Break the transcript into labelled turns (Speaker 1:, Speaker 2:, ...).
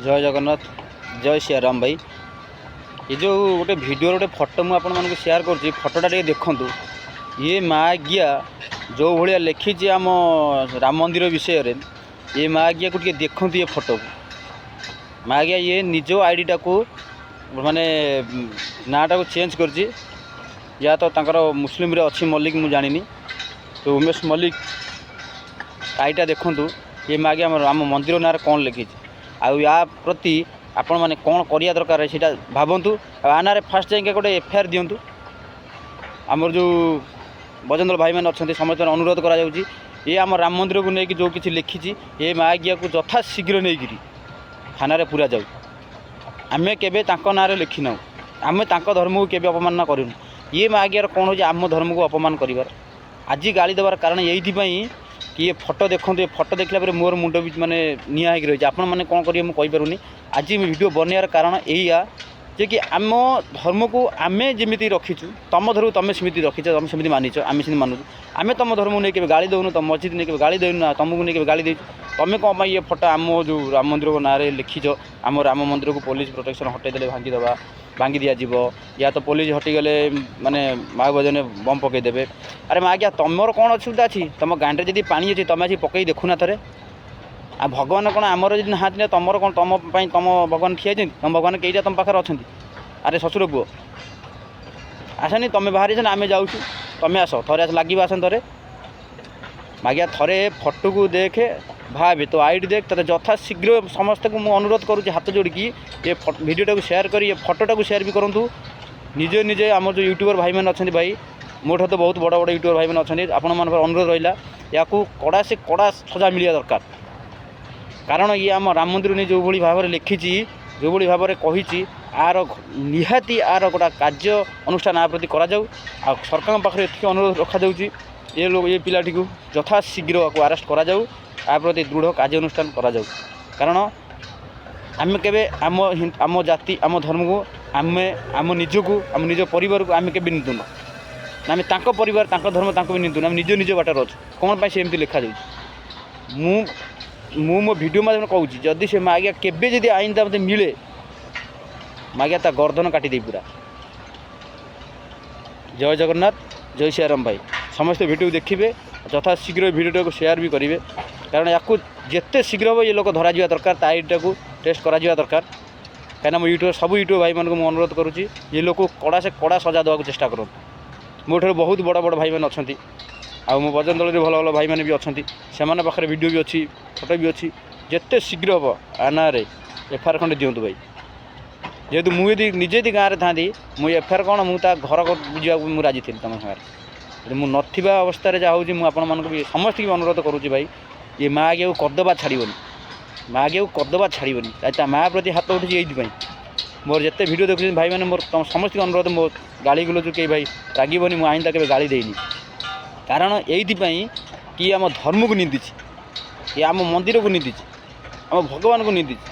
Speaker 1: ଜୟ ଜଗନ୍ନାଥ, ଜୟ ସିଆରାମ ଭାଇ। ଏ ଯେଉଁ ଗୋଟେ ଭିଡ଼ିଓର ଗୋଟେ ଫଟୋ ମୁଁ ଆପଣମାନଙ୍କୁ ସେୟାର କରୁଛି, ଫଟୋଟା ଟିକେ ଦେଖନ୍ତୁ। ଇଏ ମାଗିଆ ଯେଉଁ ଭଳିଆ ଲେଖିଛି ଆମ ରାମ ମନ୍ଦିର ବିଷୟରେ, ଏ ମାଗିଆକୁ ଟିକେ ଦେଖନ୍ତୁ। ଏ ଫଟୋକୁ ମାଗିଆ ଇଏ ନିଜ ଆଇଡ଼ିଟାକୁ ମାନେ ନାଁଟାକୁ ଚେଞ୍ଜ କରିଛି। ୟା ତ ତାଙ୍କର ମୁସଲିମରେ ଅଛି ମଲ୍ଲିକ, ମୁଁ ଜାଣିନି ତ। ଉମେଶ ମଲ୍ଲିକ ଆଇଟା ଦେଖନ୍ତୁ। ଏ ମାଗିଆ ଆମ ରାମ ମନ୍ଦିର ନାଁରେ କ'ଣ ଲେଖିଛି ଆଉ ୟା ପ୍ରତି ଆପଣମାନେ କ'ଣ କରିବା ଦରକାର, ସେଇଟା ଭାବନ୍ତୁ। ଆଉ ୟା ନାଁରେ ଫାଷ୍ଟ ଯାଇକି ଗୋଟେ ଏଫଆଇଆର୍ ଦିଅନ୍ତୁ। ଆମର ଯେଉଁ ବଜରଙ୍ଗ ଦଳ ଭାଇମାନେ ଅଛନ୍ତି, ସମସ୍ତଙ୍କର ଅନୁରୋଧ କରାଯାଉଛି, ଏ ଆମ ରାମ ମନ୍ଦିରକୁ ନେଇକି ଯେଉଁ କିଛି ଲେଖିଛି, ଏ ମାଗିଆକୁ ଯଥା ଶୀଘ୍ର ନେଇକିରି ଥାନାରେ ପୁରା ଯାଉ। ଆମେ କେବେ ତାଙ୍କ ନାଁରେ ଲେଖିନାହୁଁ। ଆମେ ତାଙ୍କ ଧର୍ମକୁ କେବେ ଅପମାନନା କରିନୁ। ଇଏ ମାଗିଆର କ'ଣ ହେଉଛି ଆମ ଧର୍ମକୁ ଅପମାନ କରିବାର? ଆଜି ଗାଳି ଦେବାର କାରଣ ଏଇଥିପାଇଁ କି ଏ ଫଟୋ ଦେଖନ୍ତୁ। ଏ ଫଟୋ ଦେଖିଲା ପରେ ମୋର ମୁଣ୍ଡ ବି ମାନେ ନିଆଁ ହେଇକି ରହିଛି। ଆପଣମାନେ କ'ଣ କରିବେ ମୁଁ କହିପାରୁନି। ଆଜି ମୁଁ ଭିଡ଼ିଓ ବନେଇବାର କାରଣ ଏଇଆ ଯେ କି ଆମ ଧର୍ମକୁ ଆମେ ଯେମିତି ରଖିଛୁ, ତମ ଧର୍ମକୁ ତମେ ସେମିତି ରଖିଛ, ତମେ ସେମିତି ମାନିଛ, ଆମେ ସେମିତି ମାନୁଛୁ। ଆମେ ତମ ଧର୍ମକୁ ନେଇ କେବେ ଗାଳି ଦେଉନୁ, ତମ ମସଜିଦ ନେଇ କେବେ ଗାଳି ଦେଉନୁ ନା ତମକୁ ନେଇ କେବେ ଗାଳି ଦେଇଛୁ। ତମେ କ'ଣ ପାଇଁ ଏ ଫଟୋ ଆମ ଯେଉଁ ରାମ ମନ୍ଦିର ନାଁରେ ଲେଖିଛ? ଆମ ରାମ ମନ୍ଦିରକୁ ପୋଲିସ ପ୍ରୋଟେକ୍ସନ୍ ହଟେଇ ଦେଲେ ଭାଙ୍ଗିଦେବା, ଭାଙ୍ଗି ଦିଆଯିବ, ୟା ତ ପୋଲିସ ହଟିଗଲେ ମାନେ ମାଓବାଦୀମାନେ ବମ୍ ପକାଇଦେବେ। ଆରେ ମାଗିଆ, ତମର କ'ଣ ଅସୁବିଧା ଅଛି? ତମ ଗାଣ୍ଡରେ ଯଦି ପାଣି ଅଛି, ତମେ ଆସି ପକେଇ ଦେଖୁନା ଥରେ। ଆଉ ଭଗବାନ କ'ଣ ଆମର ଯଦି ନାହାନ୍ତି ନା ତମର କ'ଣ ତମ ପାଇଁ ତମ ଭଗବାନ ଠିଆ ହେଇଛନ୍ତି? ତମ ଭଗବାନ କେଇଟା ତମ ପାଖରେ ଅଛନ୍ତି? ଆରେ ଶ୍ୱଶୁର ପୁଅ, ଆସନି, ତମେ ବାହାରିଛ ନା ଆମେ ଯାଉଛୁ। ତମେ ଆସ ଥରେ, ଆସ, ଲାଗିବ, ଆସନି ଥରେ। ମାଗିଆ, ଥରେ ଫଟୋକୁ ଦେଖେ, ଭାବେ, ତୋ ଆଇଡ଼ି ଦେଖ। ତୋତେ ଯଥା ଶୀଘ୍ର ସମସ୍ତଙ୍କୁ ମୁଁ ଅନୁରୋଧ କରୁଛି ହାତ ଯୋଡ଼ିକି, ଏ ଭିଡ଼ିଓଟାକୁ ସେୟାର କରି ଏ ଫଟୋଟାକୁ ସେୟାର ବି କରନ୍ତୁ ନିଜେ ନିଜେ। ଆମର ଯେଉଁ ୟୁଟ୍ୟୁବର ଭାଇମାନେ ଅଛନ୍ତି ଭାଇ, ମୋଠୁ ତ ବହୁତ ବଡ଼ ବଡ଼ ୟୁଟ୍ୟୁବର ଭାଇମାନେ ଅଛନ୍ତି, ଆପଣମାନଙ୍କର ଅନୁରୋଧ ରହିଲା, ୟାକୁ କଡ଼ା ସେ କଡ଼ା ସଜା ମିଳିବା ଦରକାର। କାରଣ ଇଏ ଆମ ରାମ ମନ୍ଦିର ନେଇ ଯେଉଁଭଳି ଭାବରେ ଲେଖିଛି, ଯେଉଁଭଳି ଭାବରେ କହିଛି, ଆର ନିହାତି ଆର ଗୋଟା କାର୍ଯ୍ୟ ଅନୁଷ୍ଠାନ ଆ ପ୍ରତି କରାଯାଉ। ଆଉ ସରକାରଙ୍କ ପାଖରେ ଏତିକି ଅନୁରୋଧ ରଖାଯାଉଛି, ଏ ଲୋକ, ଏ ପିଲାଟିକୁ ଯଥା ଶୀଘ୍ର ଆକୁ ଆରେଷ୍ଟ କରାଯାଉ, ଆ ପ୍ରତି ଦୃଢ଼ କାର୍ଯ୍ୟାନୁଷ୍ଠାନ କରାଯାଉ। କାରଣ ଆମେ କେବେ ଆମ ଜାତି, ଆମ ଧର୍ମକୁ, ଆମେ ଆମ ନିଜକୁ, ଆମ ନିଜ ପରିବାରକୁ ଆମେ କେବେ ନିନ୍ଦୁନୁ ନା ଆମେ ତାଙ୍କ ପରିବାର, ତାଙ୍କ ଧର୍ମ, ତାଙ୍କୁ ବି ନିନ୍ଦୁନୁ। ଆମେ ନିଜ ନିଜ ବାଟରେ ଅଛୁ। କ'ଣ ପାଇଁ ସେ ଏମିତି ଲେଖାଯାଉଛି? ମୁଁ ମୋ ଭିଡ଼ିଓ ମାଧ୍ୟମରେ କହୁଛି, ଯଦି ସେ ମାଗିଆ କେବେ ଯଦି ଆଇନଟା ମୋତେ ମିଳେ, ମାଗିଆ ତା ଗର୍ଦ୍ଦନ କାଟିଦେଇ ପୁରା। ଜୟ ଜଗନ୍ନାଥ, ଜୟ ସିଆରାମ ଭାଇ। ସମସ୍ତେ ଭିଡ଼ିଓ ଦେଖିବେ, ଯଥା ଶୀଘ୍ର ଭିଡ଼ିଓଟାକୁ ସେୟାର ବି କରିବେ। କାରଣ ୟାକୁ ଯେତେ ଶୀଘ୍ର ହେବ ଏ ଲୋକ ଧରାଯିବା ଦରକାର, ତା ଆଇଡ଼ିଟାକୁ ଟେଷ୍ଟ କରାଯିବା ଦରକାର। କାହିଁକିନା ମୁଁ ୟୁଟ୍ୟୁବ, ସବୁ ୟୁଟ୍ୟୁବ ଭାଇମାନଙ୍କୁ ମୁଁ ଅନୁରୋଧ କରୁଛି, ଏ ଲୋକକୁ କଡ଼ା ସେ କଡ଼ା ସଜା ଦେବାକୁ ଚେଷ୍ଟା କରନ୍ତୁ। ମୋ ଠାରୁ ବହୁତ ବଡ଼ ବଡ଼ ଭାଇମାନେ ଅଛନ୍ତି ଆଉ ମୋ ବଜରଙ୍ଗ ଦଳରେ ଭଲ ଭଲ ଭାଇମାନେ ବି ଅଛନ୍ତି। ସେମାନଙ୍କ ପାଖରେ ଭିଡ଼ିଓ ବି ଅଛି, ଫଟୋ ବି ଅଛି। ଯେତେ ଶୀଘ୍ର ହେବ ଆ ନାଁରେ ଏଫଆଇଆର୍ ଖଣ୍ଡେ ଦିଅନ୍ତୁ ଭାଇ। ଯେହେତୁ ମୁଁ ଯଦି ନିଜେ ଯଦି ଗାଁରେ ଥାନ୍ତି, ମୁଁ ଏଫଆଇଆର୍ କ'ଣ, ମୁଁ ତା ଘର ଯିବାକୁ ମୁଁ ରାଜି ଥିଲି ତୁମ ସାଙ୍ଗରେ। ଯଦି ମୁଁ ନଥିବା ଅବସ୍ଥାରେ ଯାହା ହେଉଛି, ମୁଁ ଆପଣମାନଙ୍କୁ ବି ସମସ୍ତଙ୍କୁ ବି ଅନୁରୋଧ କରୁଛି ଭାଇ, ଇଏ ମା ଆଗିଆକୁ କଦବା ଛାଡ଼ିବନି, ମା ଆଗିଆକୁ କଦବା ଛାଡ଼ିବନି। ତା ମା ପ୍ରତି ହାତ ଉଠିଛି। ଏଇଥିପାଇଁ ମୋର ଯେତେ ଭିଡ଼ିଓ ଦେଖୁଛନ୍ତି ଭାଇମାନେ, ମୋର ତମ ସମସ୍ତଙ୍କୁ ଅନୁରୋଧ, ମୋ ଗାଳି ଗୁଲଜ କେହି ଭାଇ ରାଗିବନି। ମୁଁ ଆଇନତା କେବେ ଗାଳି ଦେଇନି। କାରଣ ଏଇଥିପାଇଁ କି ଆମ ଧର୍ମକୁ ନିନ୍ଦିଛି, କି ଆମ ମନ୍ଦିରକୁ ନିନ୍ଦିଛି, ଆମ ଭଗବାନଙ୍କୁ ନିନ୍ଦିଛି।